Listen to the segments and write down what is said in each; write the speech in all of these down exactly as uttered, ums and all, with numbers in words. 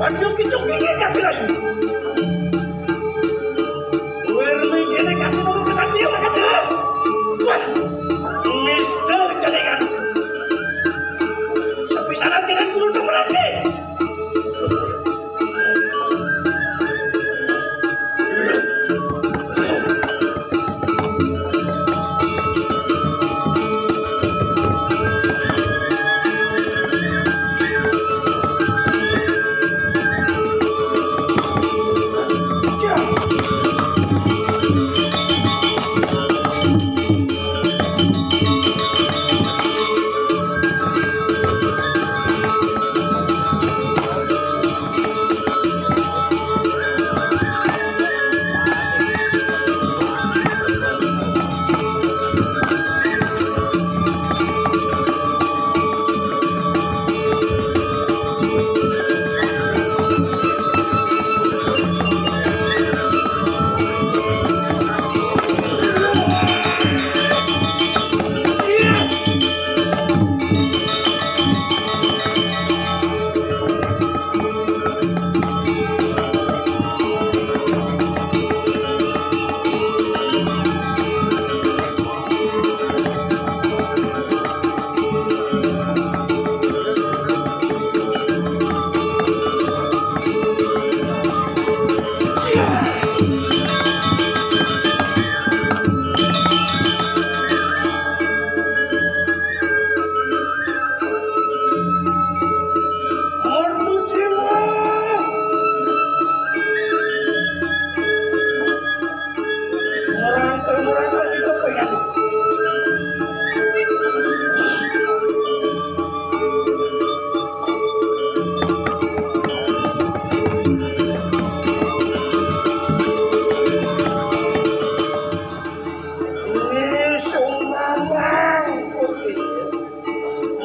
Aduh, gitu gini kabeh lagi. Duwe rene kene kasih nomor kesatria, makanya. Wah, Mister Celengan. Sepisanan dengan guru nomor lagi. Ini sumbang putih.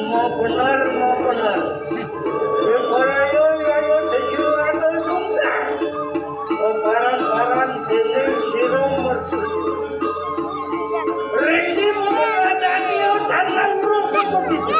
Mau bener, mau bener. Ibrahim lalu tujuh ratus sungsang. Keparan-paran dening sira mercuju. Ringgi mengadani tanah urung begitu.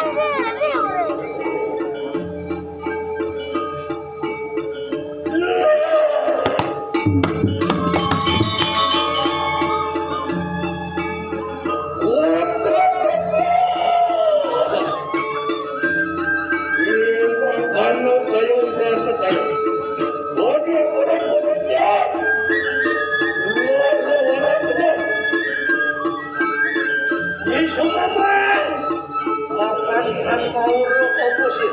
Isumaman, makan kan mau apa sih?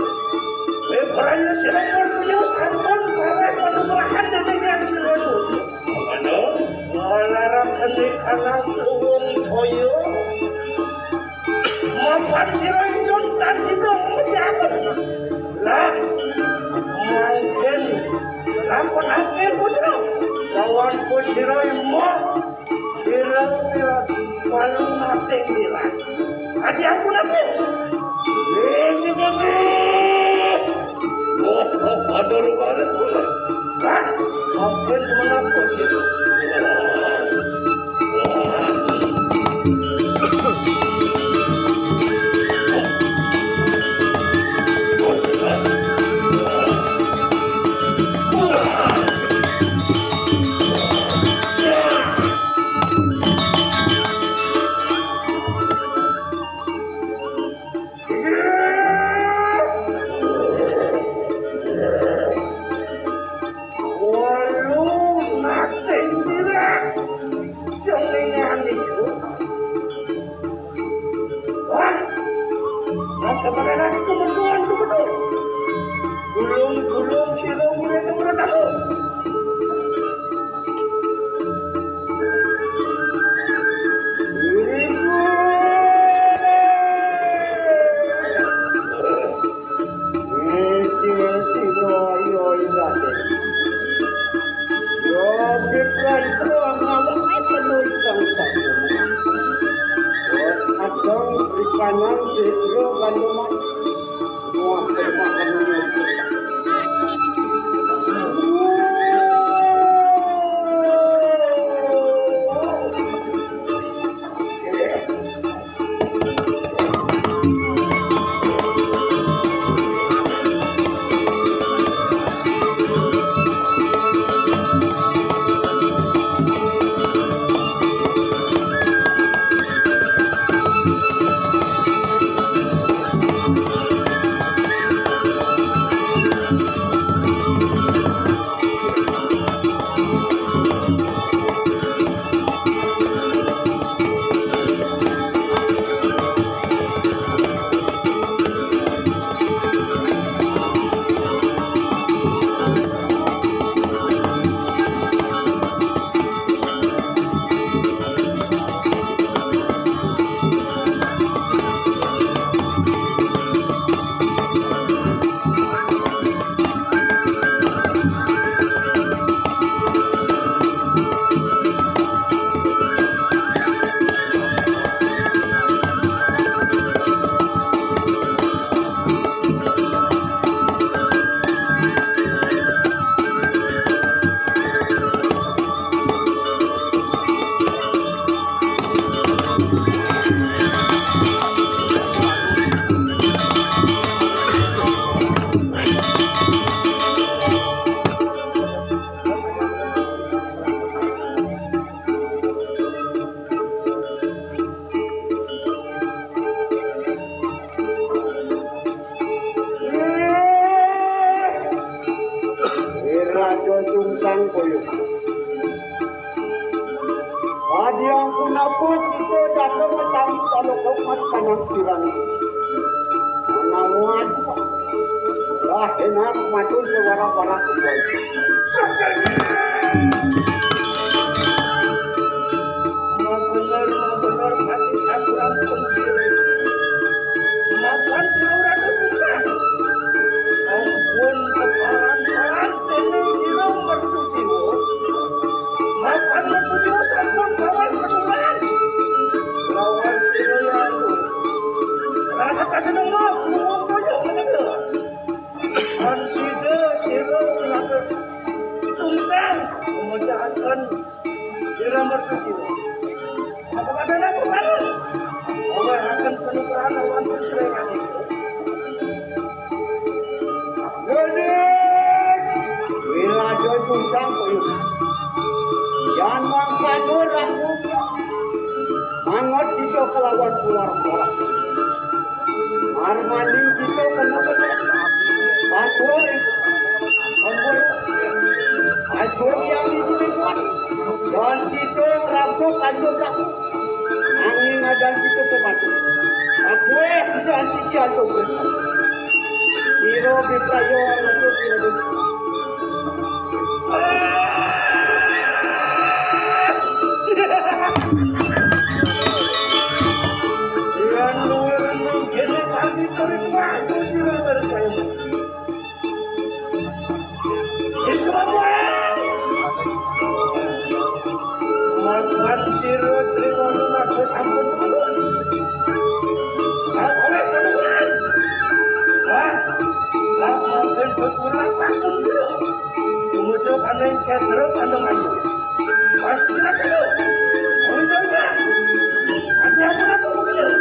Beberapa sira pertuyo sampun kawet penugrahan dening Yang Sira Dudu. Mano? Nglarang kene anak wong toyo. Mapan sira ingsun tandina mejaken. Lah, mangkin lampun akhir putra. Lawan kusira imo. Kira-kira paling mati gila. Ati ampun aku. Ini, ini. Wah, wah, ada rupanya. Hah? Ampun, mengaku sih. Sang koyo. Adi ampun apa kita datang ke tamu salok hormat kanang sirang. Namuan. Dah enak matur ke warak-warak kubuai. Mabener, mabener, mati sakurang pun sirang. Makan sirang rada susah. Ampun, keparan-paran, tening sirang mercukiwo. Makan mercukiwo sampun kawan keturunan. Lawan sirang yang aku. Rada kaseneng mah, ngomong koyo ngene. Kan sida sira cilaka. Sungsang memecahaken ira mercukiwo. Apa kadang aku kan? Oleh akan penukaran lawan sira kami. Gedeg! Wilajo sungsang koyo. Yan mangkana rakuga. Mangot kita kelawan keluar-keluar. Armaning kita kena kena. Pasur. Pasur yang itu dibuat. Dan kita ngerangso kancur rakuga. Angin ngadan kita pematu. Aku eh sisian-sisian tuh. Siro biprayo anak tuh. Lan luwih rendah kene kang dicuri waktu sira berkaya. Islamwe. Makan sira Sri Walu Raja sampun turun. Apa oleh penurunan? Wah, wah, makan berkurang waktu dulu. Tumuju kaning sedra pandang ayu. Pasti rasanya. Pemikirannya. Hati-hati aku begini.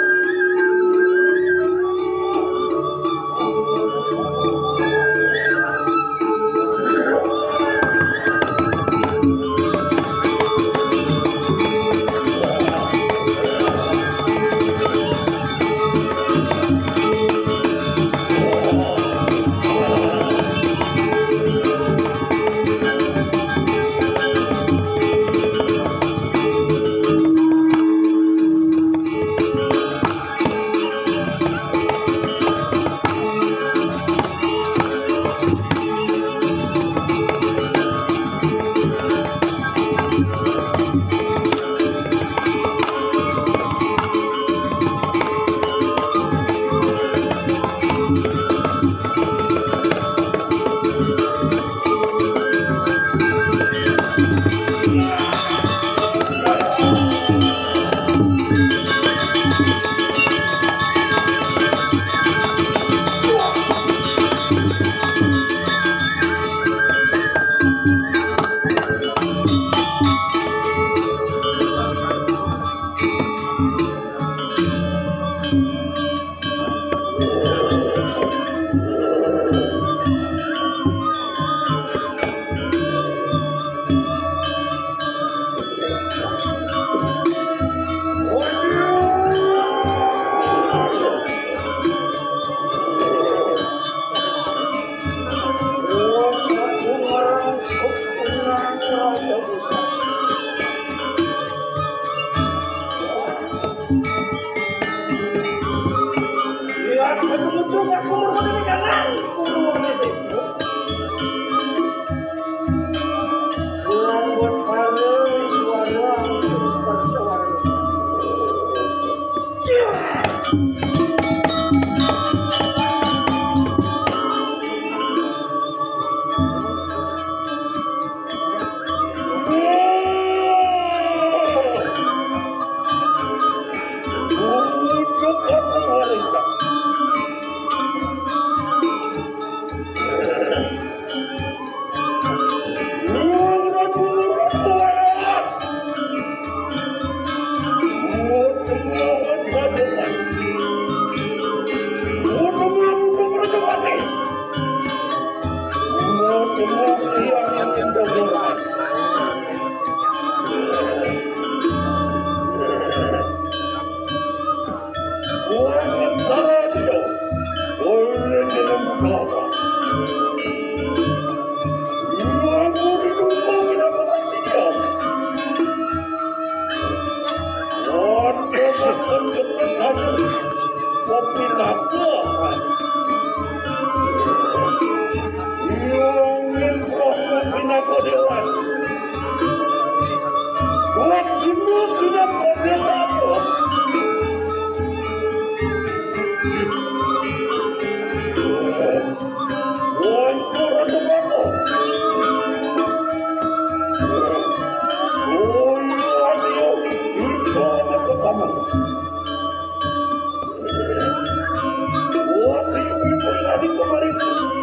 Kemarin,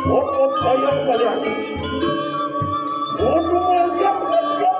otot bayang kalian. Waduh, mantap, mantap.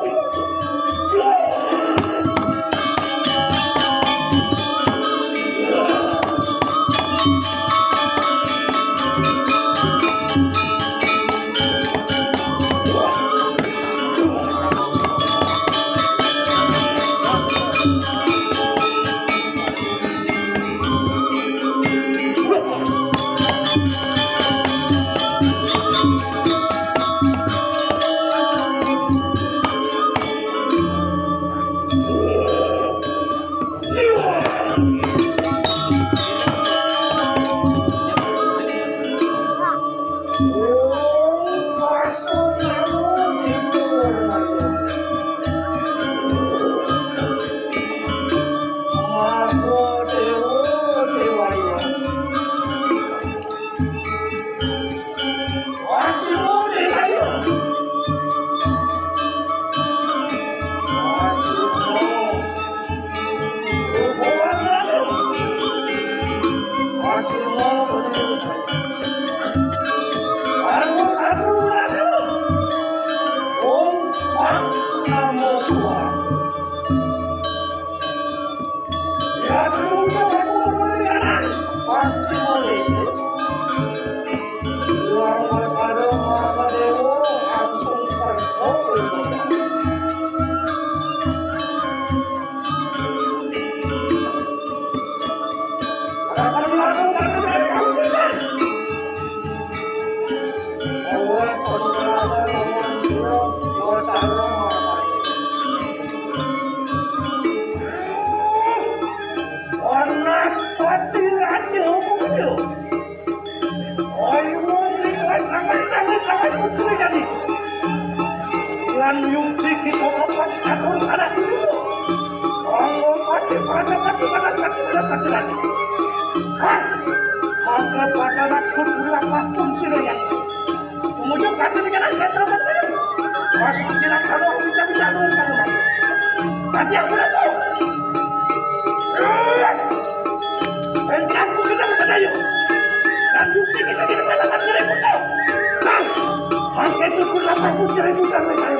Pasti boleh. Yang berkado maka dewa langsung terjawab. Akan melakukan dari kamu sesat. Oleh penjelasan yang sudah berkado maka dewa. Panas pati ati hukumnya. Oi, wong iku tangan-tangan tangan putri jadi. Lan yukti kita dapat atur salah dulu. Onggo pati pada pati panas pati panas pati lagi. Hah? Maka pada nak pun berlaku pun sini ya. Kemudian kata dengan saya terlalu. Masuk tidak sama bisa bisa dulu kamu. Nanti aku udah tahu. Rencanaku kita bisa kayu. Dan bukti kita tidak mendapatkan seribu tahun. Nah, pakai tutur lapan puluh seribu tahun kayu.